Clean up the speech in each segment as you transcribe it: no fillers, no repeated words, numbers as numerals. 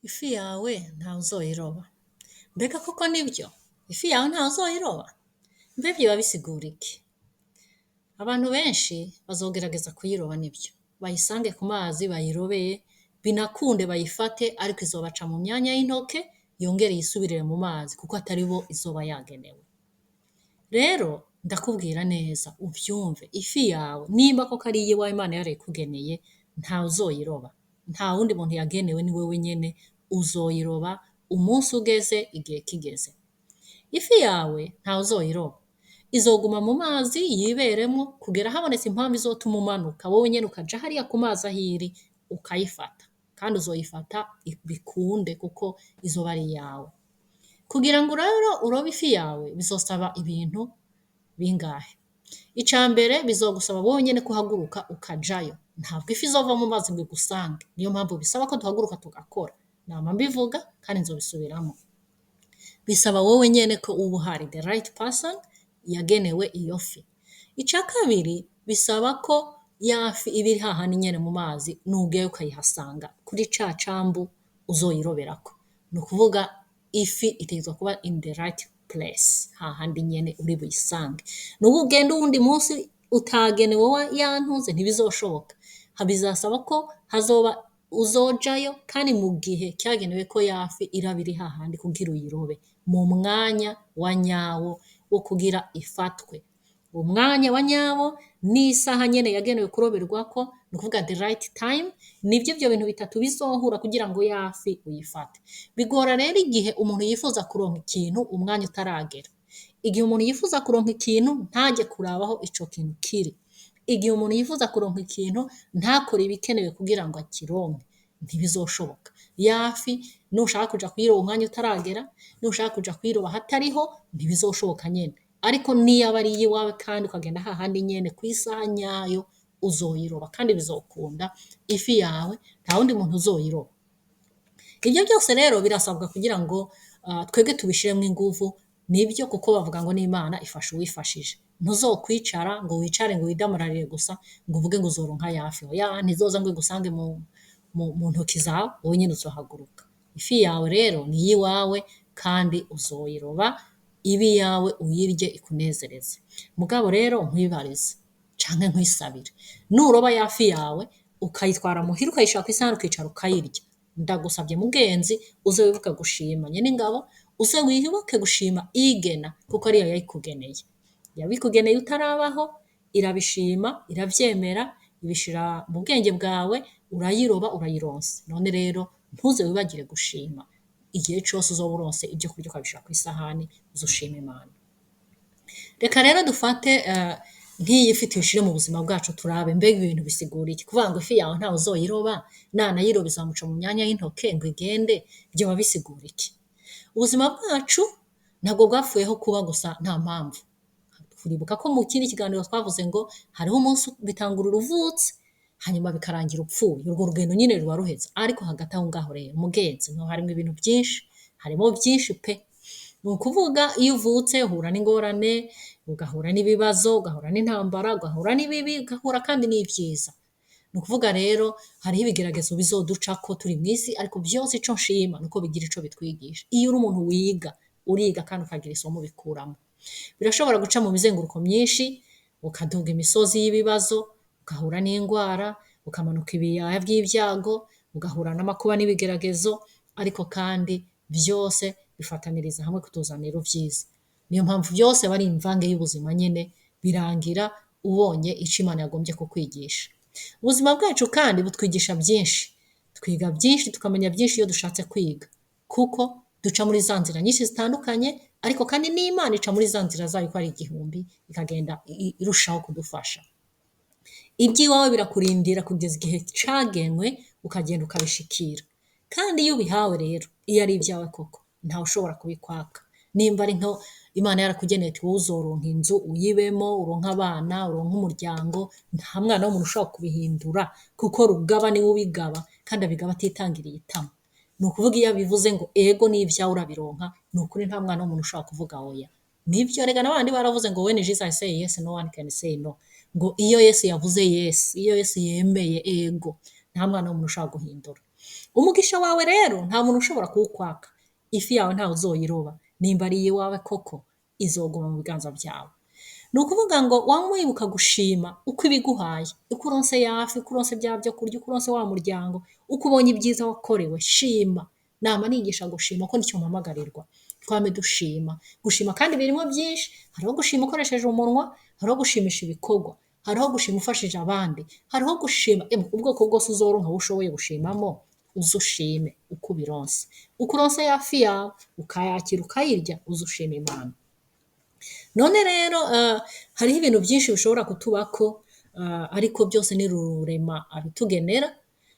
Ifi yawe ntawuzoyiroba. Mbega koko nivyo? Ifi yawe ntawuzoyiroba? Mbe vyoba bisigura iki? Abantu benshi bazogerageza kuyiroba nivyo, bayisange ku mazi bayirobe, binakunde bayifate ariko izobaca mu myanya y'intoke yongere yisubirire mu mazi kuko atari bo izoba yagenewe. Rero ndakubwira neza uvyumve, ifi yawe nimba koko ari iyiwawe Imana yarayikugeneye ntawuzoyiroba. Nta wundi muntu yagenewe ni wewe nyene uzoyiroba umunsi ugeze, igihe kigeze. Ifi yawe ntawuzoyiroba. Izoguma mu mazi yiberemwo kugera habonetse impamvu izotuma umanuka wowe nyene ukaja hariya ku mazi aho iri ukayifata. Kandi uzoyifata bikunde kuko izoba ari iyawe. Kugira ngo rero urobe ifi yawe bizosaba ibintu bingahe? Ica mbere bizogusaba wowe nyene kuhaguruka ukajayo. Ntabwo ifi izova mu mazi ngo igusange. Niyo mpamvu bisaba ko duhaguruka tugakora. Nama mbivuga kandi nzobisubiramwo. Bisaba wowe nyene ko uba uhari, the right person yagenewe iyo fi. Ica kabiri bisaba ko ya fi iba iri hahandi nyene mu mazi nugeyo ukayihasanga kuri ca cambu uzoyiroberako. Ni ukuvuga ifi itegerezwa kuba in the right place, hahandi nyene uri buyisange. Nubu ugenda uwundi munsi utagenewe ya ntuze ntibizoshoboka. Bizasaba ko hazoba uzojayo kandi mu gihe cyagenewe ko ya fi iraba iri hahandi kugira uyirobe mu mwanya wa nyawo wo kugira ifatwe. Umwanya wa nyawo n'isaha nyene yagenewe kuroberwako, ni ukuvuga the right time, nivyo ivyo bintu bitatu bizohura kugira ngo ya fi uyifate. Bigora rero igihe umuntu yifuza kuronka ikintu umwanya utaragera. Igihe umuntu yifuza kuronka ikintu ntaje kuraba aho ico kintu kiri. Igihe umuntu yifuza kuronka ikintu ntakore ibikenewe kugira ngo akironke, ntibizoshoboka. Ya fi nushaka kuja kuyiroba umwanya utaragera, nushaka kuja kuyiroba ahatariho ntibizoshoboka nyene. Ariko niyaba ari iyiwawe kandi ukagenda hahandi nyene kw'isaha nyayo uzoyiroba kandi bizokunda, ifi yawe nta wundi muntu uzoyiroba. Ivyo vyose rero birasabwa kugira ngo twebwe tubishiremwo inguvu, nivyo kuko bavuga ngo n'Imana ifasha uwifashije. Ntuzokwicara ngo wicare ngo widamararire gusa ngo uvuge ngo uzoronka ya fi. Oya, ntizoza ngo igusange mu ntoki zawe, wowe nyene uzohaguruka. Ifi yawe rero ni iyiwawe kandi uzoyiroba, ibe iyawe uyirye ikunezereze. Mugabo rero nkwibarize canke nkwisabire, nuroba ya fi yawe ukayitwara muhira ukayishira kw'isahani ukicara ukayirya, ndagusavye mugenzi uze wibuke gushima nyen'ingabo, uze wibuke gushima iyigena kuko ariyo yayikugeneye. Yabikugeneye utarabaho, irabishima, iravyemera, ibishira mu bwenge bwawe, urayiroba urayironse. None rero ntuze wibagire gushima. Igihe cose uzoba uronse ivyo kurya ukabishira kw'isahani, uze ushime Imana. Reka rero dufate nk'iyi fi tuyishire mu buzima bwacu turabe mbega ibintu bisigura iki? Kuvuga ngo ifi yawe ntawe uzoyiroba, nanayiroba izomuca mu myanya y'intoke ngo igende, vyoba bisigura iki? Ubuzima bwacu ntabwo bwapfuyeho kuba gusa nta mpamvu. Turibuka ko mu kindi kiganiro twavuze ngo hariho umunsi bitangurira uvutse, hanyuma bikarangira upfuye. Urwo rugendo nyene ruba ruheze. Ariko hagati aho ngaho rero mugenzi niho harimwo ibintu vyinshi, harimo vyinshi pe! Ni ukuvuga iyo uvutse uhura n'ingorane, ugahura n'ibibazo, ugahura n'intambara, ugahura n'ibibi, ugahura kandi n'ivyiza. Ni ukuvuga rero hariho ibigeragezo bizoducako turi mw'isi, ariko vyose ico nshima nuko bigira ico bitwigisha. Iyo uri umuntu wiga, uriga kandi ukagira isomo ubikuramwo. Birashobora guca mu mizenguruko myinshi, ukaduga imisozi y'ibibazo, ugahura n'ingwara, ukamanuka ibiyaya vy'ivyago, ugahura n'amakuba n'ibigeragezo, ariko kandi vyose bifataniriza hamwe kutuzanira ivyiza. Niyo mpamvu vyose aba ari imvange y'ubuzima nyene, birangira ubonye ico Imana yagombye kukwigisha. Ubuzima bwacu kandi butwigisha vyinshi. Twiga vyinshi tukamenya vyinshi iyo dushatse kwiga, kuko duca muri za nzira nyinshi zitandukanye, ariko kandi n'Imana ica muri za nzira zayo uko ari igihumbi, ikagenda irushaho kudufasha. Ivy'iwawe birakurindira kugeza igihe cagenwe ukagenda ukabishikira. Kandi iyo ubihawe rero, iyo ari ivyawe koko, ntawe ushobora kubikwaka. Nimba ari nko Imana yarakugeneye ati wowe uzoronka inzu uyibemo, uronke abana, uronke umuryango, nta mwana w'umuntu ushobora kubihindura kuko rugaba niwe ubigaba kandi abigaba atitangiriye itama. Ni ukuvuga iyo abivuze ngo ego n'ivyawe urabironka, ni ukuri nta mwana w'umuntu ushobora kuvuga oya. Nivyo erega n'abandi baravuze ngo when Jesus say yes, no one can say no. Ngo iyo Yesu yavuze yes, iyo Yesu yemeye ego, nta Nta mwana w'umuntu ushobora guhindura. Umugisha wawe rero nta muntu ushobora kuwukwaka. Ifi yawe ntawe uzoyiroba. Nimba ari iyiwawe koko izoguma mu biganza vyawe. Ni ukuvuga ngo wama wibuka gushima uko ibiguhaye, uko uronse ya fi, uko uronse vya vyokurya, uko uronse wa muryango, uko ubonye ibyiza wakorewe, shima. Nama nigisha gushima kuko nico mpamagarirwa. Twame dushima. Gushima kandi birimwo vyinshi, hariho gushima ukoresheje umunwa, hariho gushimisha ibikorwa, hariho gushima ufashije abandi, hariho gushima ubwoko bwose uzoronka wowe ushoboye gushimamo, uze ushime uko ubironse. Uko uronse ya fi yawe, ukayakira ukayirya, uze ushime Imana. None rero hariho ibintu vyinshi bishobora kutubako, ariko byose ni Rurema abitugenera.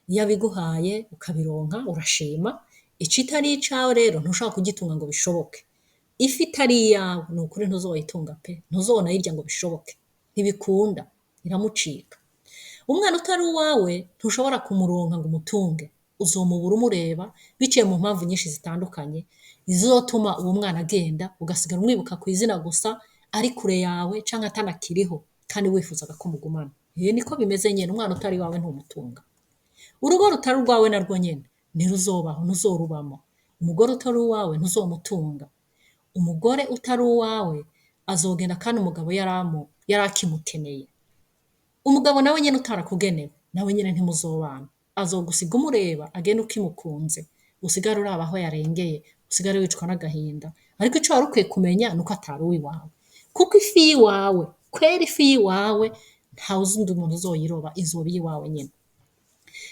Iyo abiguhaye ukabironka urashima. Icitari icawe rero ntushobora kugitunga ngo bishoboke. Ifi itari iyawe ni ukuri ntuzoyitunga pe, ntuzonayirya ngo bishoboke, ntibikunda, iramucika. Umwana utari uwawe ntushobora kumuronka ngo umutunge, uzomubura umureba biciye mu mpamvu nyinshi zitandukanye zizotuma uwo mwana agenda, ugasigara umwibuka kw'izina gusa, ari kure yawe canke atanakiriho kandi wifuzaga ko mugumana. Niko bimeze nyene, umwana utari uwawe ntumutunga. Urugo rutari urwawe narwo nyene ntiruzobaho, ntuzorubamo. Umugore utari uwawe ntuzomutunga. Umugore utari uwawe azogenda kandi umugabo yarakimukeneye. Umugabo nawe nyene utarakugenewe, nawe nyene ntimuzobana. Azogusiga umureba agende ukimukunze, usigare uraba aho yarengeye, usigare wicwa n'agahinda. Ariko ico wari ukwiye kumenya nuko atari uwiwawe. Kuko ifi y'iwawe, kwera ifi y'iwawe, nta wundi muntu uzoyiroba, izoba iyiwawe nyene.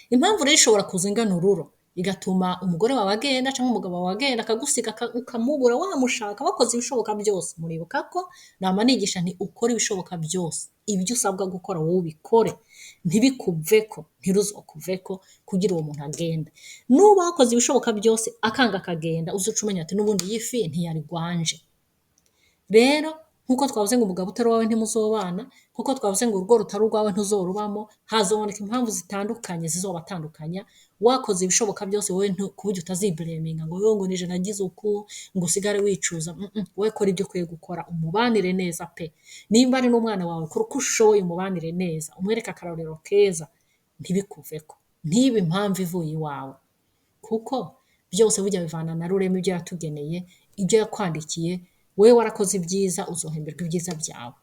Impamvu rero ishobora kuza ingana ururo, igatuma umugore wawe agenda canke umugabo wawe agenda akagusiga ukamubura wamushaka, wakoze ibishoboka byose. Muribuka ko nama nigisha nti ukore ibishoboka byose, ibyo usabwa gukora wowe ubikore, ntibikuveko, ntiruzokuveko kugira uwo muntu agende. Nuba wakoze ibishoboka byose akanga akagenda, uzoca umenya ati n'ubundi iyi fi ntiyari gwanje. Rero nkuko twavuze ngo umugabo utari uwawe ntimuzobana, nkuko twavuze ngo urugo rutari urwawe ntuzorubamo, hazoboneka impamvu zitandukanye zizobatandukanya. Wakoze ibishoboka byose wowe ku buryo utaziblaminga ngo wewe ngo nije nagize uku, ngo usigare wicuza. Wowe kora ibyo ukwiye gukora, umubanire neza pe. Nimba ari n'umwana wawe, kora uko ushoboye umubanire neza, umwereke akarorero keza, ntibikuveko, ntibe impamvu ivuye iwawe. Kuko byose burya bivana na Rurema, ibyo yatugeneye, ibyo yakwandikiye. Wewe warakoze ibyiza, uzohemberwa ibyiza byawe.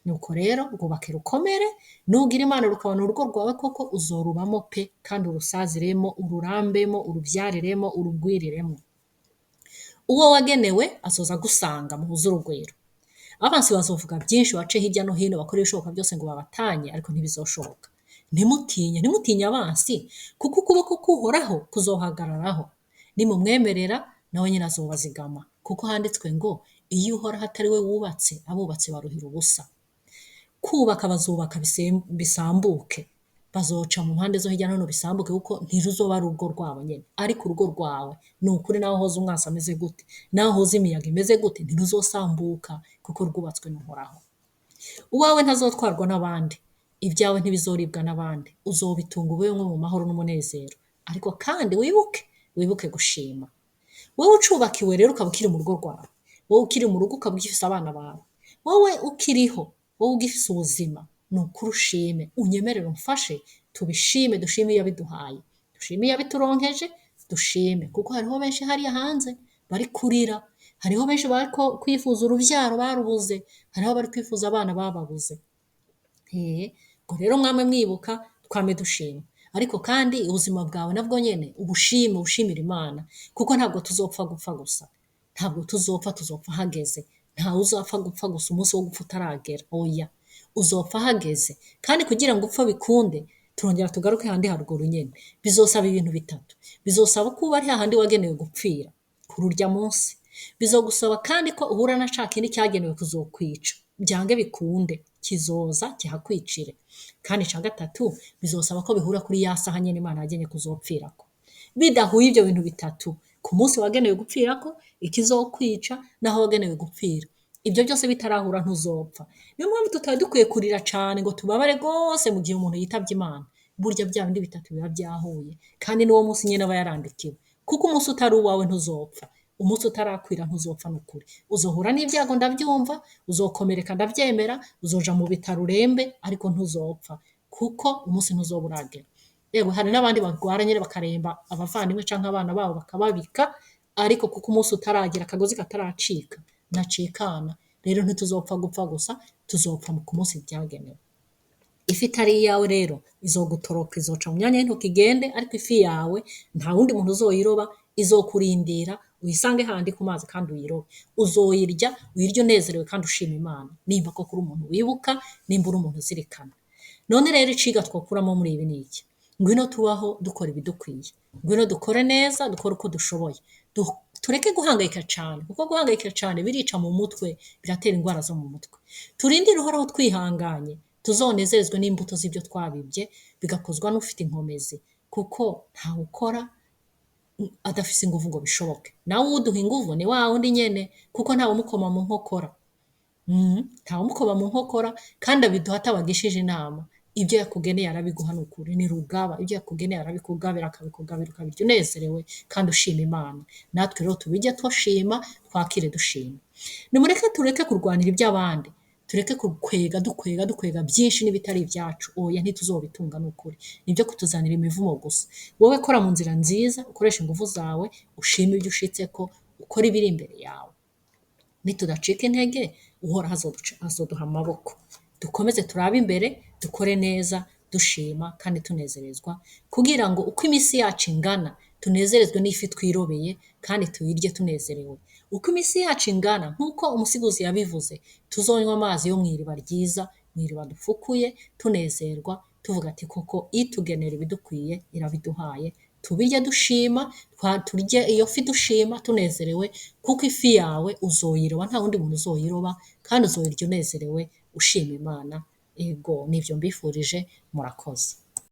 Nuko rero rwubake rukomere, nugira Imana rukabona urugo rwawe koko uzorubamo pe, kandi urusaziremo, ururambemo, urubyariremo, urugwiriremo. Uwo wagenewe azoza agusanga muhuze urugwiro. Abansi bazovuga byinshi, bace hirya no hino, bakore ibishoboka byose ngo babatanye, ariko ntibizoshoboka. Ntimutinye, ntimutinye abansi, kuko ukuboko k'Uhoraho kuzohagararaho. Nimumwemerera nawe nyine azobazigama, kuko handitswe ngo iyo Uhoraho atari we wubatse, abubatsi baruhira ubusa. Kubaka bazubaka bisambuke, bazoca mu mpande zo hirya no hino bisambuke, kuko ntiruzoba ari urugo rwabo nyene, ariko urugo rwawe ni ukuri, naho hoza umwansi ameze gute, naho hoza imiyaga imeze gute, ntiruzosambuka kuko rwubatswe n'Uhoraho. Uwawe ntazotwarwa n'abandi, ibyawe ntibizoribwa n'abandi, uzobitunga ubemwo mu mahoro n'umunezero. Ariko kandi wibuke, wibuke gushima. Wowe ucubakiwe rero ukaba ukiri mu rugo rwawe, wowe ukiri mu rugo ukaba ugifise abana bawe, wowe ukiriho, wowe ugifise ubuzima, ni ukuri ushime, unyemerere umfashe, tubishime, dushime iyabiduhaye, dushime iyabituronkeje, dushime. Kuko hariho benshi hariya hanze bari kurira, hariho benshi bariko kwifuza uruvyaro barubuze, hariho abari kwifuza abana bababuze. Ubwo rero mwame mwibuka, twame dushima. Ariko kandi ubuzima bwawe nabwo nyene ubushime, ubushimire Imana, kuko ntabwo tuzopfa gupfa gusa. Ntabwo tuzopfa, tuzopfa hageze. Ntawe uzapfa gupfa gusa umunsi wo gupfa utaragera. Oya, uzopfa hageze. Kandi kugira ngo upfe bikunde, turongera tugaruke handi haruguru nyene. Bizosaba ibintu bitatu. Bizosaba ko uba ari hahandi wagenewe gupfira kuri urya munsi. Bizogusaba kandi ko uhura na ca kindi cyagenewe kuzokwica. Byange bikunde, kizoza kihakwicire. Kandi ica gatatu, bizosaba ko bihura kuri ya saha nyene Imana yagenye kuzopfirako. Bidahuye ibyo bintu bitatu, ku munsi wagenewe gupfirako, ikizokwica naho wagenewe gupfira, ibyo byose bitarahura ntuzopfa. Niyo mpamvu tutari dukwiye kurira cane ngo tubabare gose mu gihe umuntu yitavye Imana. Burya bya bindi bitatu biba byahuye, kandi n'uwo munsi nyene aba yarandikiwe. Kuko umunsi utari uwawe ntuzopfa, umunsi utarakwira ntuzopfa n'ukuri. Uzohura n'ibyago ndavyumva, uzokomereka ndavyemera, uzoja mu bitaro urembe, ariko ntuzopfa, kuko umunsi ntuzoba uragera. Yewe, hari n'abandi bagwara nyene bakaremba, abavandimwe canke abana babo bakababika, ariko kuko umunsi utaragera, akagozi kataracika, ntacikana. Rero ntituzopfa gupfa gusa, tuzopfa ku munsi vyagenewe. Ifi itari iyawe rero izogutoroka, izoca mu myanya y'intoki igende, ariko ifi yawe nta wundi muntu uzoyiroba, izokurindira uyisange handi ku mazi kandi uyirobe. Uzoyirya, uyirye unezerewe kandi ushima Imana, nimba koko uri umuntu wibuka, nimba uri umuntu uzirikana. None rero iciga twokuramo muri ibi ni iki? Ngwino tubaho dukora ibidukwiye, ngwino dukore neza, dukore uko dushoboye, tureke guhangayika cane, kuko guhangayika cane birica mu mutwe, biratera ingwara zo mu mutwe. Turindire Uhoraho twihanganye, tuzonezerezwe n'imbuto z'ibyo twabibye, bigakozwa n'ufite inkomezi, kuko ntawukora adafise inguvu ngo bishoboke. Nawe uwuduha inguvu ni wa wundi nyene, kuko ntawumukoma mu nkokora. Ntawumukoma mu nkokora, kandi abiduha atabagishije inama. Ibyo yakugeneye arabiguha nukuri, ni rugaba. Ibyo yakugeneye arabikugabira, akabikugabira ukabirya unezerewe kandi ushima Imana. Natwe rero tubirye dushima, twakire dushima. Nimureke tureke kurwanira iby'abandi, tureke kukwega dukwega dukwega byinshi n'ibitari ibyacu. Oya, ntituzobitunga nukuri, nibyo kutuzanira imivumo gusa. Wowe kora mu nzira nziza, ukoreshe inguvu zawe, ushime ibyo ushitseko, ukore ibiri imbere yawe. Nitudacika intege, Uhoraho azoduha amaboko. Dukomeze turabe imbere, dukore neza, dushima kandi tunezerezwa, kugira ngo uko iminsi yacu ingana tunezerezwe n'ifi twirobeye kandi tuyirye tunezerewe. Uko iminsi yacu ingana, nk'uko umusiguzi yabivuze, tuzonywa amazi yo mu iriba ryiza, mu iriba dufukuye, tunezerwa, tuvuga ati koko itugenera ibidukwiye irabiduhaye. Tubirye dushima, turye iyo fi dushima tunezerewe, kuko ifi yawe uzoyiroba, nta wundi muntu uzoyiroba, kandi uzoyirya unezerewe ushima Imana. Ego, nivyo mbifurije, murakoze.